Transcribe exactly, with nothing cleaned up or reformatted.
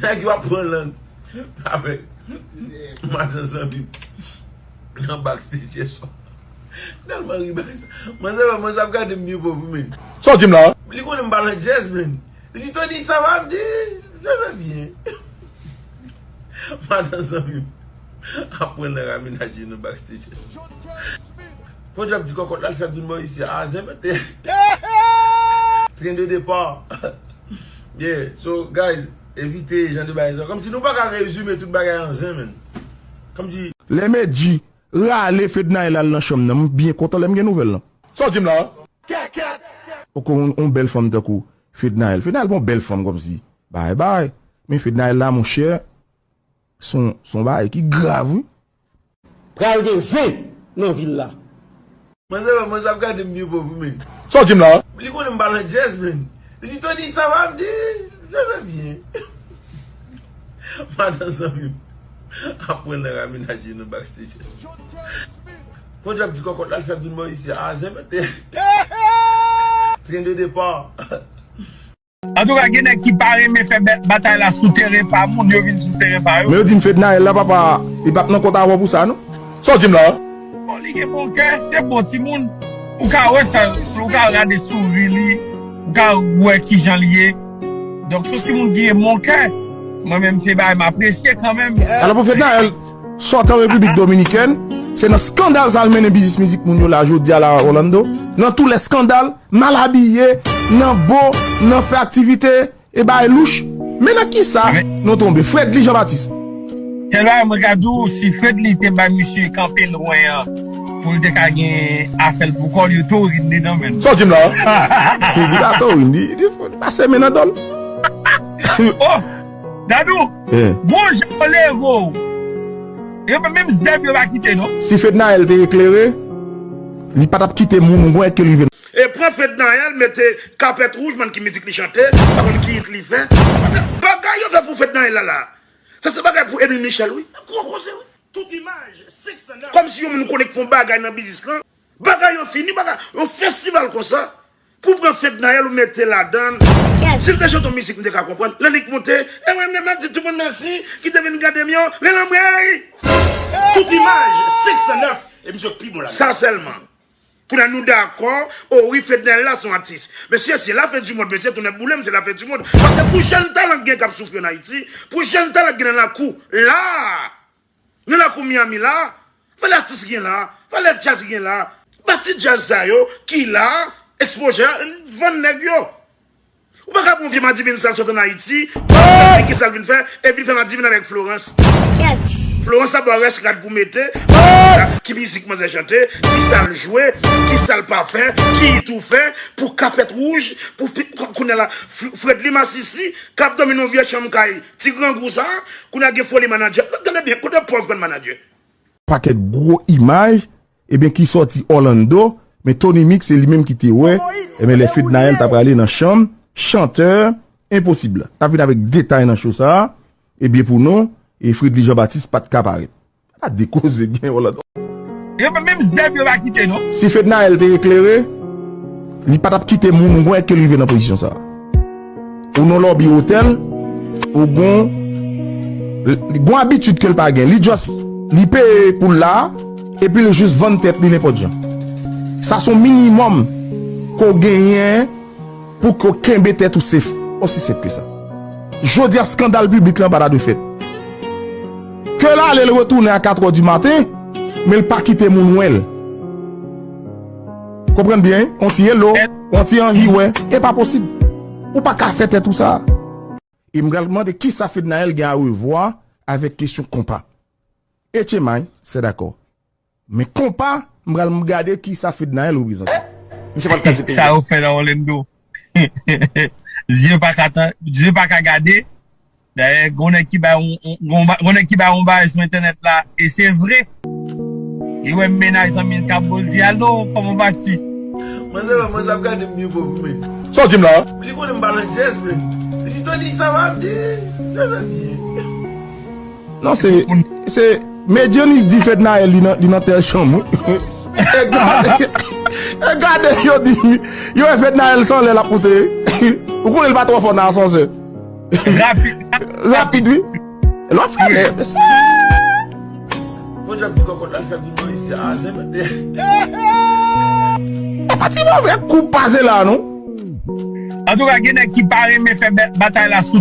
Nèg yo ap pran lang avèk madan zanmi m nan backstage yè swa. Tèlman ri bagay sa. Manzè, manzè ap gade m byen pòv wi, men. Sa w di m la? Li konnen m pa nan jazz, men. Li di, "Tony, sa va?" M di, "Je vais bien." Madan zanmi m ap pran nan ramenaj yo nan backstage. Kounye ap di kòkòt la, l fè vin bò isi a. A, zen mete. Tren de depa. Yeah, so, guys, evite jan de bagay sa. Kòmsi nou pa ka rezime tout bagay an zen, men. Kòmsi Lè Medjy rale Fednaelle al nan chanm nan, m byen kontan lè m gen nouvèl lan. Sa w di m la? Poko yon, yon bèl fanm tankou Fednaelle. Fednaelle pa yon bèl fanm kòmsi. Bay, bay. Men Fednaelle la, monchè, se yon, se yon bagay ki grav, wi. Pral gen zen nan vil la. Manzè, manzè ap gade m byen pòv wi, men. Sa w di m la? Li konnen m pa nan jazz, men. Li di, "Tony, sa va?" M di, "Je vais bien." Madan zanmi m ap pran nan ramenaj yo nan backstage. Kounye ap di kòkòt la, l fè vin bò isi a. A, zen mete. Tren de depa. Antouka, gen nèg ki pa renmen fè bè-, batay la sou teren pa moun, yo vin sou teren pa yo. Men yo di m Fednaelle la, papa, li p ap nan kont avè w pou sa, non. Sa w di m la? Bon, li gen bon kè, se bon timoun. Ou ka wè sa, ou ka gade souri li, ou ka wè kijan li ye. Donk, se yon timoun ki gen bon kè. Mwen menm, se bagay m apresye kanmenm. Alò, pou Fednaelle sòti an Repiblik Dominikèn, se nan skandal sa l mennen biznis mizik moun yo la, jodi a la, Orlando. Nan tou lè skandal, mal abiye, nan bo, nan fè aktivite, e bay louch. Men nan kisa nou tonbe? Fredly Jean Baptiste. Sèl bagay mwen ka di w, si Fredly te bay misye kanpe lwen an, pou l te ka gen afè l pou kò l, yo torin li nan men l. Sa w di m la? Fredly pa torin, li, li, li pase men nan dò l. Oh! Dadou, eh, bon jan yo leve w. Yo pa menm zèb yo pa kite, non. Si Fednaelle te eklere, li pa t ap kite moun wè ke l rive. E pran Fednaelle, mete kapèt wouj, bann ki mizik li chante, pa konn ki hit li fè. Bagay yo fè pou Fednaelle la la. Sa se bagay pou Edwin Michel, wi. Gwo koze, wi. Tout imaj, six and nine. Kòmsi yon moun konnen k fè yon bagay nan biznis lan. Bagay yo fini, bagay, yon festival konsa. Pou pran Fednaelle ou mete ladan l. Si l te chante yon mizik, m te ka konprann. Lè li k monte, e mwen menm, m ap di tout moun mèsi, ki te vin gade m yo, rele anmwey! Tout imaj, six and nine. E misye pi bon la. Sa sèlman. Kounye a nou dakò, o wi, Fednaelle la se yon atis. Mesye, se la fen di mond, mesye, tounen boule m, se la fen di mond. Paske pou jèn talan k gen k ap soufri ann Ayiti, pou jèn talan k gen nan lakou, la, nan lakou Miami la, valè atis gen la, valè djaz gen la, ba ti djaz sa yo ki la, ekspoze, vann nèg yo. Ou pa ka pran vye madivin sa l sot ann Ayiti, ki sa l vin fè, epi l fè madivin avèk Florence. Florence ap ba w rès rad pou mete, ki sa, ki mizik manzè chante, ki sa l jwe, ki sa l pa fè, ki hit ou fè, pou kapèt wouj, pou fi-, kounye a la, Fr-, Fredly Masisi, k ap dòmi nan yon vye chanm kay ti grangou sa, kounye a gen foli manadjè. Tande byen, kote pòv grann manadjè? Pakèt gwo imaj, ebyen, ki sòti Orlando, men Tony Mix, se li menm ki te wè, ebyen, lè Fednaelle ta prale nan chanm chantè Enposib la. N ap vin avèk detay nan show sa a, ebyen, pou nou, e Fredly Jean Baptiste pa t ka parèt. Pa de koze gen Orlando. Yo pa menm zèb yo pa kite, non. Si Fednaelle te eklere, li pa t ap kite moun wè ke l rive nan pozisyon sa a. Ou nan lòbi otèl, ou gon, li gon abitid ke l pa gen. Li just, li peye pou l la, epi l jis vann tèt li nenpòt jan. Sa se yon minimòm ke w genyen pou ke w kenbe tèt ou safe. Osi senp ke sa. Jodi a, skandal piblik lan pa ta dwe fèt. Ke l ale, l retounen a katrè di maten, men l pa kite moun wè l. Konprann byen, on ti hello, on ti anvi wè, e pa posib. Ou pa ka fè tèt ou sa. E m pral mande kisa Fednaelle gen a revwa avèk kesyon konpa. Etchemay, se dakò. Men konpa, m pral m gade kisa Fednaelle reprezante. Misye pa t ka se peyi. Sa yo fè nan Orlando. Zye pa ka tan-, zye pa ka gade. Dayè, gon nèg ki bay yon, yon, gon ba-, gon nèg ki bay yon bagay sou entènèt la, e se vre. Li wè mennaj zanmi l k ap bo l di, "Alo, kòman vas-tu?" Manzè, manzè ap gade m byen pòv, men. Sa w di m la? Li konnen m pa nan jazz, men. Li di, "Tony, sa va?" M di, "Je vais bien." Non, se, se Medjy di Fednaelle li nan, li nan tèl chanm, wi. E gade, e gade, yo di, yo wè Fednaelle se anlè l ap moute. Ou konnen l pa twò fò nan asansè. Rapid. Rapid, wi. L ap fè, men, men sa. Bon, jan di kòkòt la fè vin nan isi a, zen. E pa ti move koup pase la, non? Antouka, gen nèg ki pa renmen fè batay la sou